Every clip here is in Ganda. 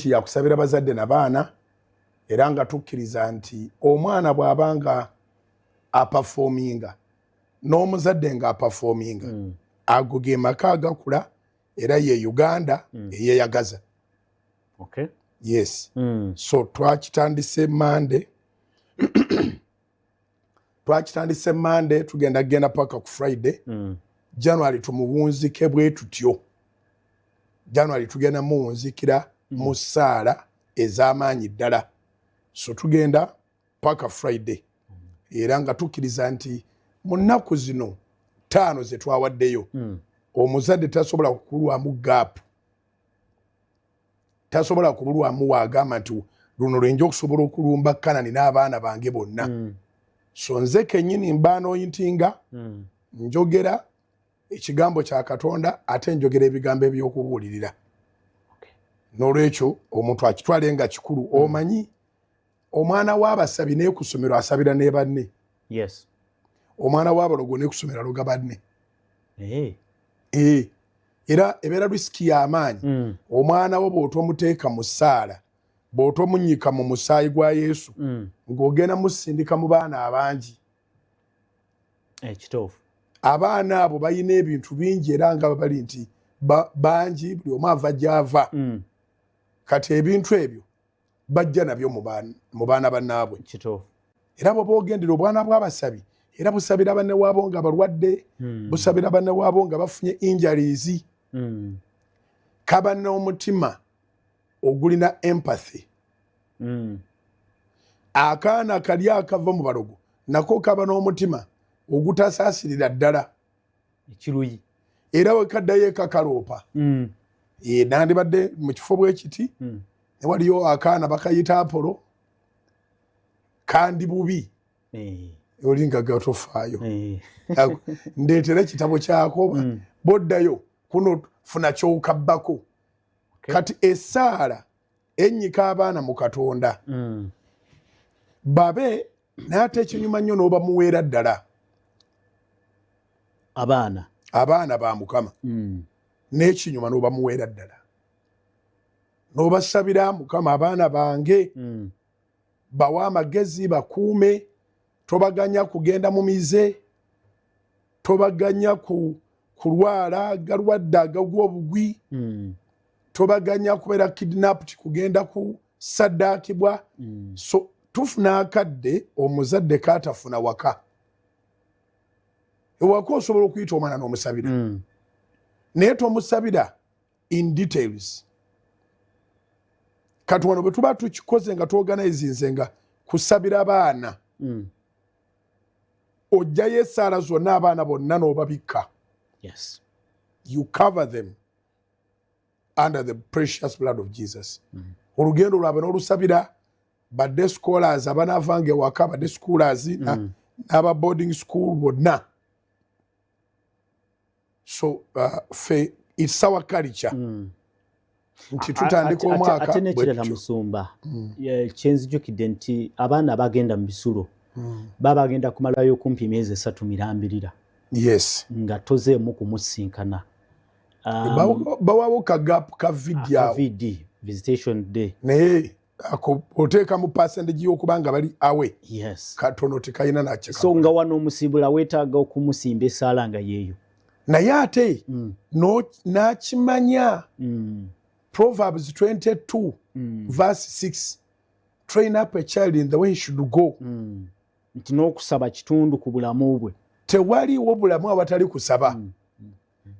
Yakusabira bazadde na baana, era nga tukkiriza nti omwana bw'aba nga aperforminga n'omuzadde nga aperforminga, ago ge maka agakula era ye Uganda eyeyagaza. Yes. So twakitandise Mande, twakitandise Mande, tugenda genda paka ku Friday. January tumuwunzike bwe tutyo. January tugenda muwunzikira mu ssaala ez'amaanyi ddala. So tugenda paka Friday, era nga tukkiriza nti mu nnaku zino 5 ze twawaddeyo, omuzadde tasobola kukulwamu gap, tasobola kubulwamu waagamba nti luno lwenja okusobola okulumba Kanani n'abaana bange bonna. So nze kennyini mba anointinga, njogera ekigambo kya Katonda, ate njogera ebigambo ebyokubuulirira. N'olwekyo omuntu akitwale nga kikulu. Omanyi omwana w'abasabi nekusomero asabira ne banne. Omwana w'abalogo nekusomero aloga banne. Hey. Era ebeera risk y'amaanyi. Omwana wo bw'otomuteeka mu ssaala, bw'otomunyika mu musaayi gwa Yesu, ng'ogenda musindika mu baana abangi. Ekituufu. Abaana abo balina ebintu bingi, era nga bali nti bangi, buli omu ava gy'ava. Kati ebintu ebyo bajja nabyo mu baana bannaabwe. Era bw'oba ogendera obwana bw'abasabi, era busabira banne waabo nga balwadde, busabira banne waabo nga bafunye injuries. Kaba n'omutima ogulina empathy. Akaana kali akava mu balogo nako kaba n'omutima ogutasaasirira ddala. Ekiruyi. Era wekaddayo ekakaloopa. Nandibadde mu kifo bwe kiti, ne waliyo akaana bakayita Apolo, kandi bubi. Olinga gatofaayo. Ndeetera ekitabo kyako. Boddayo kuno, funa kyokabbako. Kati essaala ennyika abaana mu Katonda, babe naye ate ekinyuma nnyo n'obamuweera ddala. Abaana. Abaana ba Mukama. N'ekinyuma n'obamuweera ddala n'obasabira, Mukama, abaana bange bawe amagezi, bakuume, tobaganya kugenda mu mize, tobaganya ku kulwala galwadde agagwa obugwi, tobaganya kubeera kidnapped, kugenda ku saddaakibwa. So tufuna akadde omuzadde kaatafuna waka. Ewaka osobola okuyita omwana n'omusabira, naye tomusabira in details. Kati wano bwe tuba tukikoze nga tuorganizinze nga kusabira baana, ojjayo essaala zonna, abaana bonna n'obabikka. You cover them under the precious blood of Jesus. Olugendo lwabwe n'olusabira, badde scholars abanaavanga ewaka, badde schoolers n'aba boarding school bonna. So fe it's our culture nti tutandika omwaka Ate bwe n'ekirala, tutyo. Musumba, kyenzijukidde nti abaana bagenda mu bisulo, baba bagenda kumalayo kumpi emyezi 3 mirambirira nga tozeemu kumusinkana. Bawawo ka gap ka VD awo. VD, visitation day. Naye ako oteekamu percentage y'okuba nga bali awe katono, tekalina nakye. So nga wano omusiibula weetaaga okumusimba essaala nga yeeyo. Naye ate n'akimanya. Proverbs 22 verse 6, "Train up a child in the way he should go." Nti n'okusaba kitundu ku bulamu bwe. Tewaliwo bulamu awatali kusaba.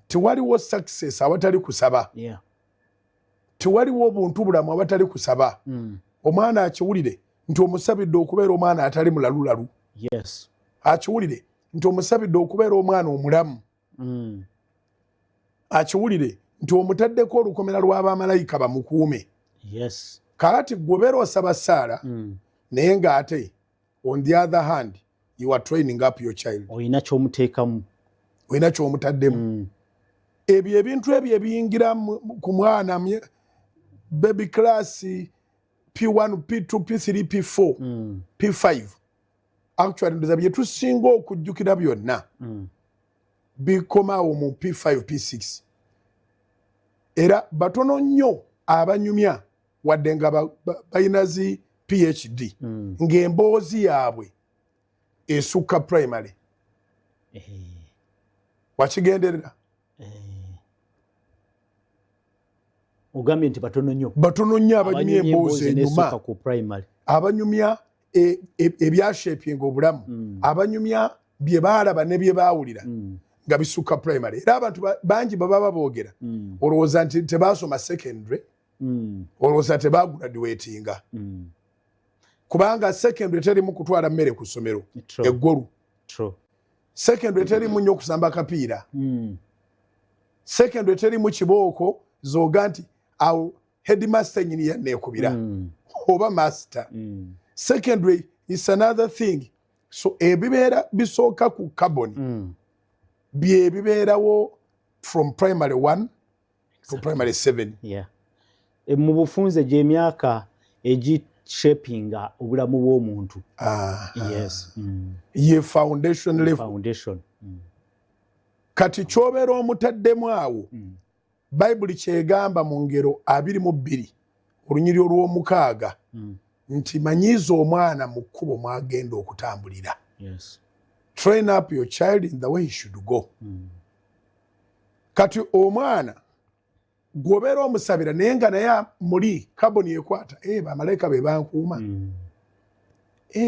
Tewaliwo success awatali kusaba. Tewaliwo obuntu bulamu awatali kusaba. Omwana akiwulire nti omusabidde okubeera omwana atali mulalulalu. Akiwulire nti omusabidde okubeera omwana omulamu. Akiwulire nti omutaddeko olukomera lw'abamalayika bamukuume. Kaakati gwobeera osaba saala, naye ng'ate on the other hand you are training up your child. Olina kyomuteekamu. Olina kyomutaddemu. Ebyo ebintu ebyo ebiyingira ku mwana baby class, P1, P2, P3, P4, P5, actually ndoza bye tusinga okujjukira byonna bikomaawo mu P5, P6, era batono nnyo abanyumya Wadde nga balina zi PhD, ng'emboozi yaabwe esukka primary. Wakigenderera? Ogambye nti batono nnyo. Batono nnyo abanyumya emboozi enyuma, ku primary. Abanyumya ebyashapinga obulamu, abanyumya bye baalaba ne bye baawulira nga bisukka primary. Era abantu bangi baba baboogera, olowooza nti tebaasoma secondary, olowooza tebagraduatinga, kubanga secondary terimu kutwala mmere ku ssomero eggolu. Secondary terimu nnyo okusamba kapiira. Secondary terimu kibooko zoga nti awo headmaster nyini yanneekubira oba master. Secondary is another thing. So ebibeera bisooka ku carbon bye bibeerawo from primary one to primary seven. Yeah. Mu bufunze gy'emyaka egishapinga obulamu bw'omuntu. Yes. Ye foundation level. Foundation. Kati kyobeera omutaddemu awo, Bayibuli kyegamba mu Ngero 22 olunyiri olw'omukaaga nti manyiiza omwana mu kkubo mwagenda okutambulira. Train up your child in the way he should go. Kati omwana gw'obeera omusabira, naye nga naye muli carbon ekwata, bamalayika be bankuuma.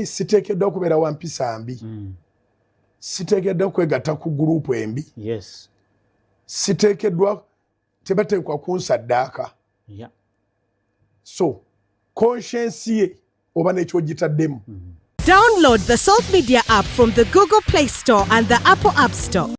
Siteekeddwa kubeera wa mpisa mbi. Siteekeddwa kwegatta ku group embi. Siteekeddwa, tebateekwa kunsaddaaka. So conscience ye oba nekyogitaddemu. Download the Salt Media app from the Google Play Store and the Apple App Store.